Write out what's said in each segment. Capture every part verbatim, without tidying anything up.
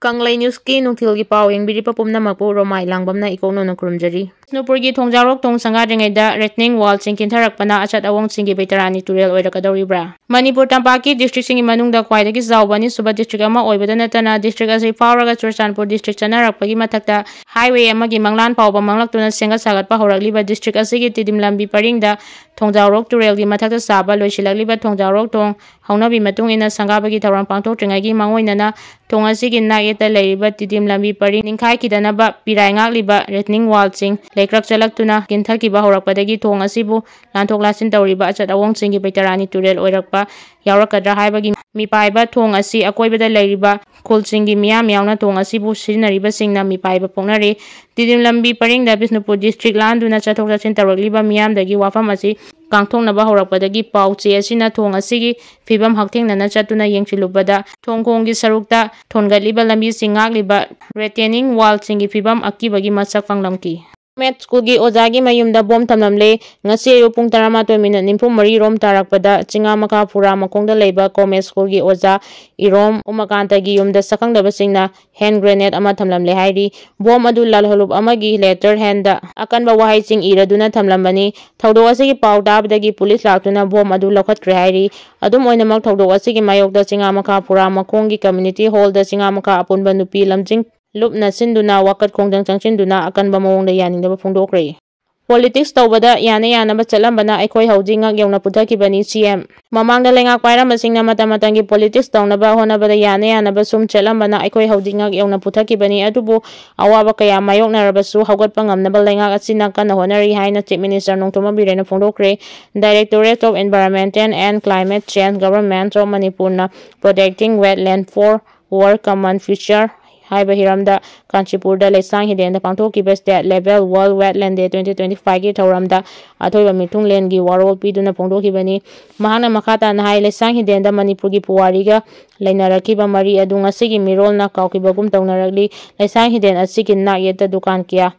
ꯀꯪꯂꯩ ꯅ꯭ꯌꯨꯁꯀꯤ ꯅꯨꯡꯊꯤꯜꯒꯤ ꯄꯥꯎ ꯌꯦꯡꯕꯤꯔꯤꯕ ꯄꯨꯝꯅꯃꯛꯄꯨ ꯔꯣꯃꯥꯏ ꯂꯥꯡꯕꯝꯅ ꯏꯀꯣꯛꯅꯅ ꯈꯨꯔꯨꯝꯖꯔꯤ꯫ ꯕꯤꯁꯅꯨꯄꯨꯔꯒꯤ ꯊꯣꯡꯖꯥꯎꯔꯣꯛ ꯊꯣꯡ ꯁꯪꯒꯥꯗ꯭ꯔꯤꯉꯩꯗ ꯔꯦꯇꯅꯤꯡ ꯋꯥꯜꯁꯤꯡ ꯀꯤꯟꯊꯔꯛꯄꯅ ꯑꯆꯠ ꯑꯋꯣꯡꯁꯤꯡꯒꯤ ꯕꯩꯇꯔꯥꯅꯤ ꯇꯨꯔꯦꯜ ꯑꯣꯏꯔꯛꯀꯗꯧꯔꯤꯕ꯭ꯔꯥ? ꯃꯅꯤꯄꯨꯔ ꯇꯝꯄꯥꯛꯀꯤ ꯗꯤꯁꯇ꯭ꯔꯤꯛꯁꯤꯡꯒꯤ ꯃꯅꯨꯡꯗ ꯈ꯭ꯋꯥꯏꯗꯒꯤ ꯆꯥꯎꯕ ꯑꯅꯤꯁꯨꯕ ꯗꯤꯁꯇ꯭ꯔꯤꯛ ꯑꯃ ꯑꯣꯏꯕꯗ ꯅꯠꯇꯅ, ꯗꯤꯁꯇ꯭ꯔꯤꯛ ꯑꯁꯤ ꯐꯥꯎꯔꯒ ꯆꯨꯔꯆꯥꯟꯄꯨꯔ ꯗꯤꯁꯇ꯭ꯔꯤꯛ ꯆꯠꯅꯔꯛꯄꯒꯤ ꯃꯊꯛꯇ ꯍꯥꯏꯋꯦ ꯑꯃꯒꯤ ꯃꯪꯂꯥꯟ ꯐꯥꯎꯕ ꯃꯪꯂꯛꯇꯨꯅ ꯁꯦꯝꯒꯠ ꯁꯥꯒꯠꯄ ꯍꯧꯔꯛꯂꯤꯕ ꯗꯤꯁꯇ꯭ꯔꯤꯛ ꯑꯁꯤꯒꯤ ꯇꯤꯗꯤꯝ ꯂꯝꯕꯤ ꯄꯔꯤꯡꯗ ꯊꯣꯡꯖꯥꯎꯔꯣꯛ ꯇꯨꯔꯦꯜꯒꯤ ꯃꯊꯛꯇ ꯁꯥꯕ ꯂꯣꯏꯁꯤꯜꯂꯛꯂꯤꯕ ꯊꯣꯡꯖꯥꯎꯔꯣꯛ ꯊꯣꯡ ꯍꯧꯅꯕꯤ ꯃꯇꯨꯡ ꯏꯟꯅ ꯁꯪꯒꯥꯕꯒꯤ ꯊꯧꯔꯝ ꯄꯥꯡꯊꯣꯛꯇ꯭ꯔꯤꯉꯩꯒꯤ ꯃꯥꯡꯑꯣꯏꯅꯅ ꯊꯣꯡ ꯑꯁꯤꯒꯤ ꯅꯥꯛ ꯌꯦꯠꯇ ꯂꯩꯔꯤꯕ ꯇꯤꯗꯤꯝ ꯂꯝꯕꯤ ꯄꯔꯤꯡ ꯅꯤꯡꯈꯥꯏꯈꯤꯗꯅꯕ ꯄꯤꯔꯥꯏ ꯉꯥꯛꯂꯤꯕ ꯔꯦꯇꯅꯤꯡ ꯋꯥꯜꯁꯤꯡ ꯂꯩꯀ꯭ꯔꯛ ꯆꯠꯂꯛꯇꯨꯅ ꯀꯤꯟꯊꯈꯤꯕ ꯍꯧꯔꯛꯄꯗꯒꯤ ꯊꯣꯡ ꯑꯁꯤꯕꯨ ꯂꯥꯟꯊꯣꯛ ꯂꯥꯟꯁꯤꯟ ꯇꯧꯔꯤꯕ ꯑꯆꯠ ꯑꯋꯣꯡꯁꯤꯡꯒꯤ ꯕꯩꯇꯔꯥꯅꯤ ꯇꯨꯔꯦꯜ ꯑꯣꯏꯔꯛꯄ ꯌꯥꯎꯔꯛꯀꯗ꯭ꯔꯥ ꯍꯥꯏꯕꯒꯤ ꯃꯤꯄꯥꯏꯕ ꯊꯣꯡ ꯑꯁꯤ ꯑꯀꯣꯏꯕꯗ ꯂꯩꯔꯤꯕ ꯈꯨꯜꯁꯤꯡꯒꯤ ꯃꯤꯌꯥꯝ ꯌꯥꯎꯅ ꯊꯣꯡ ꯑꯁꯤꯕꯨ ꯁꯤꯖꯤꯟꯅꯔꯤꯕꯁꯤꯡꯅ ꯃꯤꯄꯥꯏꯕ ꯄꯣꯛꯅꯔꯤ꯫ ꯇꯤꯗꯤꯝ ꯂꯝꯕꯤ ꯄꯔꯤꯡꯗ ꯕꯤꯁꯅꯨꯄꯨꯔ ꯗꯤꯁꯇ꯭ꯔꯤꯛ ꯂꯥꯟꯗꯨꯅ ꯆꯠꯊꯣꯛ ꯆꯠꯁꯤꯟ ꯇꯧꯔꯛꯂꯤꯕ ꯃꯤꯌꯥꯝꯗꯒꯤ ꯋꯥꯐꯝ ꯑꯁꯤ ꯀꯥꯡꯊꯣꯛꯅꯕ ꯍꯧꯔꯛꯄꯗꯒꯤ ꯄꯥꯎ ꯆꯦ ꯑꯁꯤꯅ ꯊꯣꯡ ꯑꯁꯤꯒꯤ ꯐꯤꯕꯝ ꯍꯛꯊꯦꯡꯅꯅ ꯆꯠꯇꯨꯅ ꯌꯦꯡꯁꯤꯜꯂꯨꯕꯗ, ꯊꯣꯡ ꯈꯣꯡꯒꯤ ꯁꯔꯨꯛꯇ ꯊꯣꯟꯒꯠꯂꯤꯕ ꯂꯝꯕꯤꯁꯤꯡ ꯉꯥꯛꯂꯤꯕ ꯔꯦꯇꯦꯅꯤꯡ ꯋꯥꯜꯁꯤꯡꯒꯤ ꯐꯤꯕꯝ ꯑꯀꯤꯕꯒꯤ ꯃꯁꯛ ꯐꯪꯂꯝꯈꯤ꯫ ꯒꯣꯔꯃꯦꯟꯠ ꯁ꯭ꯀꯨꯜꯒꯤ ꯑꯣꯖꯥꯒꯤ ꯃꯌꯨꯝꯗ ꯕꯣꯝ ꯊꯝꯂꯝꯂꯦ꯫ ꯉꯁꯤ ꯑꯌꯨꯛ ꯄꯨꯡ ꯇꯔꯥꯃꯥꯊꯣꯏ ꯃꯤꯅꯠ ꯅꯤꯐꯨ ꯃꯔꯤ ꯔꯣꯝ ꯇꯥꯔꯛꯄꯗ ꯆꯤꯉꯥꯃꯈꯥ ꯐꯨꯔꯥ ꯃꯈꯣꯡꯗ ꯂꯩꯕ ꯒꯣꯔꯃꯦꯟꯠ ꯁ꯭ꯀꯨꯜꯒꯤ ꯑꯣꯖꯥ ꯏꯔꯣꯝ ꯎꯃꯥꯀꯥꯟꯇꯒꯤ ꯌꯨꯝꯗ ꯁꯛꯈꯪꯗꯕꯁꯤꯡꯅ ꯍꯦꯟ ꯒ꯭ꯔꯦꯅꯦꯗ ꯑꯃ ꯊꯝꯂꯝꯂꯦ ꯍꯥꯏꯔꯤ꯫ ꯕꯣꯝ ꯑꯗꯨ ꯂꯥꯜꯍꯧꯂꯨꯞ ꯑꯃꯒꯤ ꯂꯦꯇꯔ ꯍꯦꯟꯗ ꯑꯀꯟꯕ ꯋꯥꯍꯩꯁꯤꯡ ꯏꯔꯗꯨꯅ ꯊꯝꯂꯝꯕꯅꯤ꯫ ꯊꯧꯗꯣꯛ ꯑꯁꯤꯒꯤ ꯄꯥꯎ ꯇꯥꯕꯗꯒꯤ ꯄꯨꯂꯤꯁ ꯂꯥꯛꯇꯨꯅ ꯕꯣꯝ ꯑꯗꯨ ꯂꯧꯈꯠꯈ꯭ꯔꯦ ꯍꯥꯏꯔꯤ꯫ ꯑꯗꯨꯝ ꯑꯣꯏꯅꯃꯛ, ꯊꯧꯗꯣꯛ ꯑꯁꯤꯒꯤ ꯃꯥꯌꯣꯛꯇ ꯆꯤꯉꯥꯃꯈꯥ ꯐꯨꯔꯥ ꯃꯈꯣꯡꯒꯤ ꯀꯝꯃ꯭ꯌꯨꯅꯤꯇꯤ ꯍꯣꯜꯗ ꯆꯤꯉꯥꯃꯈꯥ ꯑꯄꯨꯟꯕ ꯅꯨꯄꯤ ꯂꯝꯖꯤꯡ ꯂꯨꯞꯅ ꯁꯤꯟꯗꯨꯅ ꯋꯥꯀꯠ ꯈꯣꯡꯖꯪ ꯆꯪꯁꯤꯟꯗꯨꯅ ꯑꯀꯟꯕ ꯃꯑꯣꯡꯗ ꯌꯥꯅꯤꯡꯗꯕ ꯐꯣꯡꯗꯣꯛꯈ꯭ꯔꯦ꯫ ꯄꯣꯂꯤꯇꯤꯛꯁ ꯇꯧꯕꯗ ꯌꯥꯅ ꯌꯥꯅꯕ ꯆꯠꯂꯝꯕꯅ ꯑꯩꯈꯣꯏ ꯍꯧꯖꯤꯛ ꯉꯛ ꯌꯧꯅ ꯄꯨꯊꯈꯤꯕꯅꯤ, ꯁꯤ ꯑꯦꯝ꯫ ꯃꯃꯥꯡꯗ ꯂꯩꯉꯥꯛ ꯄꯥꯏꯔꯝꯕꯁꯤꯡꯅ ꯃꯇꯝ ꯃꯇꯝꯒꯤ ꯄꯣꯂꯤꯇꯤꯛꯁ ꯇꯧꯅꯕ ꯍꯣꯠꯅꯕꯗ ꯌꯥꯅ ꯌꯥꯅꯕ ꯁꯨꯝ ꯆꯠꯂꯝꯕꯅ ꯑꯩꯈꯣꯏ ꯍꯧꯖꯤꯛ ꯉꯛ ꯌꯧꯅ ꯄꯨꯊꯈꯤꯕꯅꯤ꯫ ꯑꯗꯨꯕꯨ ꯑꯋꯥꯕ ꯀꯌꯥ ꯃꯥꯌꯣꯛꯅꯔꯕꯁꯨ ꯍꯧꯒꯠꯄ ꯉꯝꯅꯕ ꯂꯩꯉꯥꯛ ꯑꯁꯤꯅ ꯀꯟꯅ ꯍꯣꯠꯅꯔꯤ ꯍꯥꯏꯅ Chief Minister Nongthombam ꯕꯤꯔꯦꯟꯅ ꯐꯣꯡꯗꯣꯛꯈ꯭ꯔꯦ꯫ Directorate of Environmental and Climate Change, Government of Manipur ꯅ Protecting Wetland for Our Common Future ꯍꯥꯏꯕ ꯍꯤꯔꯝꯗ ꯀꯥꯟꯆꯤꯄꯨꯔꯗ ꯂꯩꯁꯥꯡ ꯍꯤꯗꯦꯟꯗ ꯄꯥꯡꯊꯣꯛꯈꯤꯕ State Level World Wetland Day twenty twenty-five ꯒꯤ ꯊꯧꯔꯝꯗ ꯑꯊꯣꯏꯕ ꯃꯤꯊꯨꯡꯂꯦꯟꯒꯤ ꯋꯥꯔꯣꯜ ꯄꯤꯗꯨꯅ ꯐꯣꯡꯗꯣꯛꯈꯤꯕꯅꯤ꯫ ꯃꯍꯥꯛꯅ ꯃꯈꯥ ꯇꯥꯅ ꯍꯥꯏ, ꯂꯩꯁꯥꯡ ꯍꯤꯗꯦꯟꯗ ꯃꯅꯤꯄꯨꯔꯒꯤ ꯄꯨꯋꯥꯔꯤꯒ ꯂꯩꯅꯔꯛꯈꯤꯕ ꯃꯔꯤ ꯑꯗꯨ ꯉꯁꯤꯒꯤ ꯃꯤꯔꯣꯜꯅ ꯀꯥꯎꯈꯤꯕꯒꯨꯝ ꯇꯧꯅꯔꯛꯂꯤ꯫ ꯂꯩꯁꯥꯡ ꯍꯤꯗꯦꯟ ꯑꯁꯤꯒꯤ ꯅꯥꯛ ꯌꯦꯠꯇ ꯗꯨꯀꯥꯟ ꯀꯌꯥ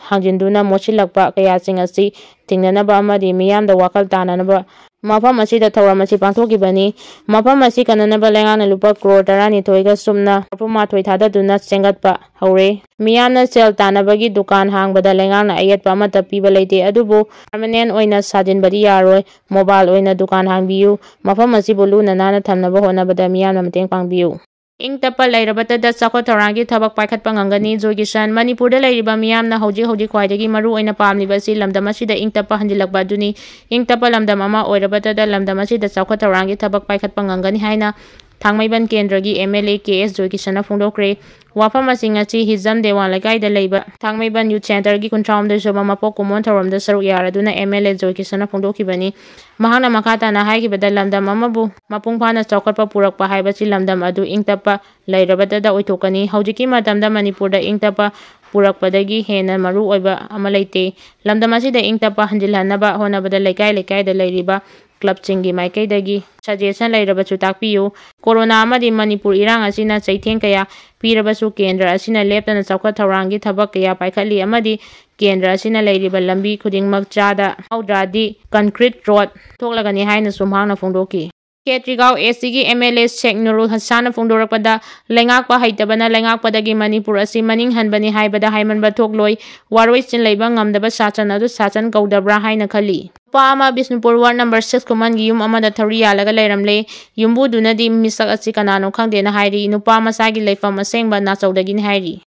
ꯍꯥꯡꯖꯤꯟꯗꯨꯅ ꯃꯣꯠꯁꯤꯜꯂꯛꯄ ꯀꯌꯥꯁꯤꯡ ꯑꯁꯤ ꯊꯤꯡꯅꯅꯕ ꯑꯃꯗꯤ ꯃꯤꯌꯥꯝꯗ ꯋꯥꯈꯜ ꯇꯥꯅꯅꯕ ꯃꯐꯝ ꯑꯁꯤꯗ ꯊꯧꯔꯝ ꯑꯁꯤ ꯄꯥꯡꯊꯣꯛꯈꯤꯕꯅꯤ꯫ ꯃꯐꯝ ꯑꯁꯤ ꯀꯟꯅꯅꯕ ꯂꯩꯉꯥꯛꯅ ꯂꯨꯄꯥ ꯀ꯭ꯔꯣꯔ ꯇꯔꯥꯅꯤꯊꯣꯏꯒ ꯁꯨꯞꯅ ꯃꯔꯐꯨ ꯃꯥꯊꯣꯏ ꯊꯥꯗꯗꯨꯅ ꯁꯦꯝꯒꯠꯄ ꯍꯧꯔꯦ꯫ ꯃꯤꯌꯥꯝꯅ ꯁꯦꯜ ꯇꯥꯟꯅꯕꯒꯤ ꯗꯨꯀꯥꯟ ꯍꯥꯡꯕꯗ ꯂꯩꯉꯥꯛꯅ ꯑꯌꯦꯠꯄ ꯑꯃꯠꯇ ꯄꯤꯕ ꯂꯩꯇꯦ, ꯑꯗꯨꯕꯨ ꯄꯔꯃꯅꯦꯟ ꯑꯣꯏꯅ ꯁꯥꯖꯤꯟꯕꯗꯤ ꯌꯥꯔꯣꯏ꯫ ꯃꯣꯕꯥꯏꯜ ꯑꯣꯏꯅ ꯗꯨꯀꯥꯟ ꯍꯥꯡꯕꯤꯌꯨ꯫ ꯃꯐꯝ ꯑꯁꯤꯕꯨ ꯂꯨꯅ ꯅꯥꯟꯅ ꯊꯝꯅꯕ ꯍꯣꯠꯅꯕꯗ ꯃꯤꯌꯥꯝꯅ ꯃꯇꯦꯡ ꯄꯥꯡꯕꯤꯌꯨ꯫ ꯏꯪ ꯇꯞꯄ ꯂꯩꯔꯕꯇꯗ ꯆꯥꯎꯈꯠ ꯊꯧꯔꯥꯡꯒꯤ ꯊꯕꯛ ꯄꯥꯏꯈꯠꯄ ꯉꯝꯒꯅꯤ꯫ ꯖꯣꯏ ꯀꯤꯁꯟ, ꯃꯅꯤꯄꯨꯔꯗ ꯂꯩꯔꯤꯕ ꯃꯤꯌꯥꯝꯅ ꯍꯧꯖꯤꯛ ꯍꯧꯖꯤꯛ ꯈ꯭ꯋꯥꯏꯗꯒꯤ ꯃꯔꯨ ꯑꯣꯏꯅ ꯄꯥꯝꯂꯤꯕ ꯑꯁꯤ ꯂꯝꯗꯝ ꯑꯁꯤꯗ ꯏꯪ ꯇꯞꯄ ꯍꯟꯖꯤꯜꯂꯛꯄ ꯑꯗꯨꯅꯤ꯫ ꯏꯪ ꯇꯞꯄ ꯂꯝꯗꯝ ꯑꯃ ꯑꯣꯏꯔꯕꯇꯗ ꯂꯝꯗꯝ ꯑꯁꯤꯗ ꯆꯥꯎꯈꯠ ꯊꯧꯔꯥꯡꯒꯤ ꯊꯕꯛ ꯄꯥꯏꯈꯠꯄ ꯉꯝꯒꯅꯤ ꯍꯥꯏꯅ ꯊꯥꯡꯃꯩꯕꯟ ꯀꯦꯟꯗ꯭ꯔꯒꯤ ꯑꯦꯝ ꯑꯦꯜ ꯑꯦ ꯀꯦ ꯑꯦꯁ ꯖꯣꯏ ꯀꯤꯁꯟꯅ ꯐꯣꯡꯗꯣꯛꯈ꯭ꯔꯦ꯫ ꯋꯥꯐꯝ ꯑꯁꯤꯡ ꯑꯁꯤ ꯍꯤꯖꯝ ꯗꯦꯋꯥꯟ ꯂꯩꯀꯥꯏꯗ ꯂꯩꯕ ꯊꯥꯡꯃꯩꯕꯟ ꯌꯨꯠ ꯁꯦꯟꯇꯔꯒꯤ ꯀꯨꯟꯊ꯭ꯔꯥꯍꯨꯝꯗꯣꯏ ꯁꯨꯕ ꯃꯄꯣꯛ ꯀꯨꯝꯑꯣꯟ ꯊꯧꯔꯝꯗ ꯁꯔꯨꯛ ꯌꯥꯔꯗꯨꯅ ꯑꯦꯝ ꯑꯦꯜ ꯑꯦ ꯖꯣꯏ ꯀꯤꯁꯟꯅ ꯐꯣꯡꯗꯣꯛꯈꯤꯕꯅꯤ꯫ ꯃꯍꯥꯛꯅ ꯃꯈꯥ ꯇꯥꯅ ꯍꯥꯏꯈꯤꯕꯗ, ꯂꯝꯗꯝ ꯑꯃꯕꯨ ꯃꯄꯨꯡ ꯐꯥꯅ ꯆꯥꯎꯈꯠꯄ ꯄꯨꯔꯛꯄ ꯍꯥꯏꯕꯁꯤ ꯂꯝꯗꯝ ꯑꯗꯨ ꯏꯪ ꯇꯞꯄ ꯂꯩꯔꯕꯇꯗ ꯑꯣꯏꯊꯣꯛꯀꯅꯤ꯫ ꯍꯧꯖꯤꯛꯀꯤ ꯃꯇꯝꯗ ꯃꯅꯤꯄꯨꯔꯗ ꯏꯪ ꯇꯞꯄ ꯄꯨꯔꯛꯄꯗꯒꯤ ꯍꯦꯟꯅ ꯃꯔꯨ ꯑꯣꯏꯕ ꯑꯃ ꯂꯩꯇꯦ꯫ ꯂꯝꯗꯝ ꯑꯁꯤꯗ ꯏꯪ ꯇꯞꯄ ꯍꯟꯖꯤꯜꯍꯟꯅꯕ ꯍꯣꯠꯅꯕꯗ ꯂꯩꯀꯥꯏ ꯂꯩꯀꯥꯏꯗ ꯂꯩꯔꯤꯕ ꯀ꯭ꯂꯕꯁꯤꯡꯒꯤ ꯃꯥꯏꯀꯩꯗꯒꯤ ꯁꯖꯦꯁꯟ ꯂꯩꯔꯕꯁꯨ ꯇꯥꯛꯄꯤꯌꯨ꯫ ꯀꯣꯔꯣꯅꯥ ꯑꯃꯗꯤ ꯃꯅꯤꯄꯨꯔ ꯏꯔꯥꯡ ꯑꯁꯤꯅ ꯆꯩꯊꯦꯡ ꯀꯌꯥ ꯄꯤꯔꯕꯁꯨ ꯀꯦꯟꯗ꯭ꯔ ꯑꯁꯤꯅ ꯂꯦꯞꯇꯅ ꯆꯥꯎꯈꯠ ꯊꯧꯔꯥꯡꯒꯤ ꯊꯕꯛ ꯀꯌꯥ ꯄꯥꯏꯈꯠꯂꯤ ꯑꯃꯗꯤ ꯀꯦꯟꯗ꯭ꯔ ꯑꯁꯤꯅ ꯂꯩꯔꯤꯕ ꯂꯝꯕꯤ ꯈꯨꯗꯤꯡꯃꯛ ꯆꯥꯗ ꯃꯧꯗ꯭ꯔꯥꯗꯤ ꯀꯟꯀ꯭ꯔꯤꯠ ꯔꯣꯗ ꯊꯣꯛꯂꯒꯅꯤ ꯍꯥꯏꯅꯁꯨ ꯃꯍꯥꯛꯅ ꯐꯣꯡꯗꯣꯛꯈꯤ꯫ ꯈꯦꯇ꯭ꯔꯤꯒꯥꯎ ꯑꯦꯁ ꯁꯤꯒꯤ ꯑꯦꯝ ꯑꯦꯜ ꯑꯦ ꯁꯦꯛ ꯅꯨꯔꯨꯜ ꯍꯁꯥꯟꯅ ꯐꯣꯡꯗꯣꯔꯛꯄꯗ, ꯂꯩꯉꯥꯛꯄ ꯍꯩꯇꯕꯅ ꯂꯩꯉꯥꯛꯄꯗꯒꯤ ꯃꯅꯤꯄꯨꯔ ꯑꯁꯤ ꯃꯅꯤꯡ ꯍꯟꯕꯅꯤ ꯍꯥꯏꯕꯗ ꯍꯥꯏꯃꯟꯕ ꯊꯣꯛꯂꯣꯏ꯫ ꯋꯥꯔꯣꯏꯁꯤꯟ ꯂꯩꯕ ꯉꯝꯗꯕ ꯁꯥꯁꯟ ꯑꯗꯨ ꯁꯥꯁꯟ ꯀꯧꯗꯕ꯭ꯔꯥ ꯍꯥꯏꯅ ꯈꯜꯂꯤ꯫ ꯅꯨꯄꯥ ꯑꯃ ꯕꯤꯁꯅꯨꯄꯨꯔ ꯋꯥꯔꯗ ꯅꯝꯕꯔ ꯁꯤꯛꯁ ꯈꯨꯃꯟꯒꯤ ꯌꯨꯝ ꯑꯃꯗ ꯊꯧꯔꯤ ꯌꯥꯜꯂꯒ ꯂꯩꯔꯝꯂꯦ꯫ ꯌꯨꯝꯕꯨꯗꯨꯅꯗꯤ ꯃꯤꯁꯛ ꯑꯁꯤ ꯀꯅꯥꯅꯣ ꯈꯪꯗꯦꯅ ꯍꯥꯏꯔꯤ꯫ ꯅꯨꯄꯥ ꯃꯆꯥꯒꯤ ꯂꯩꯐꯝ ꯑꯁꯦꯡꯕ ꯅꯥꯆꯧꯗꯒꯤꯅꯤ ꯍꯥꯏꯔꯤ꯫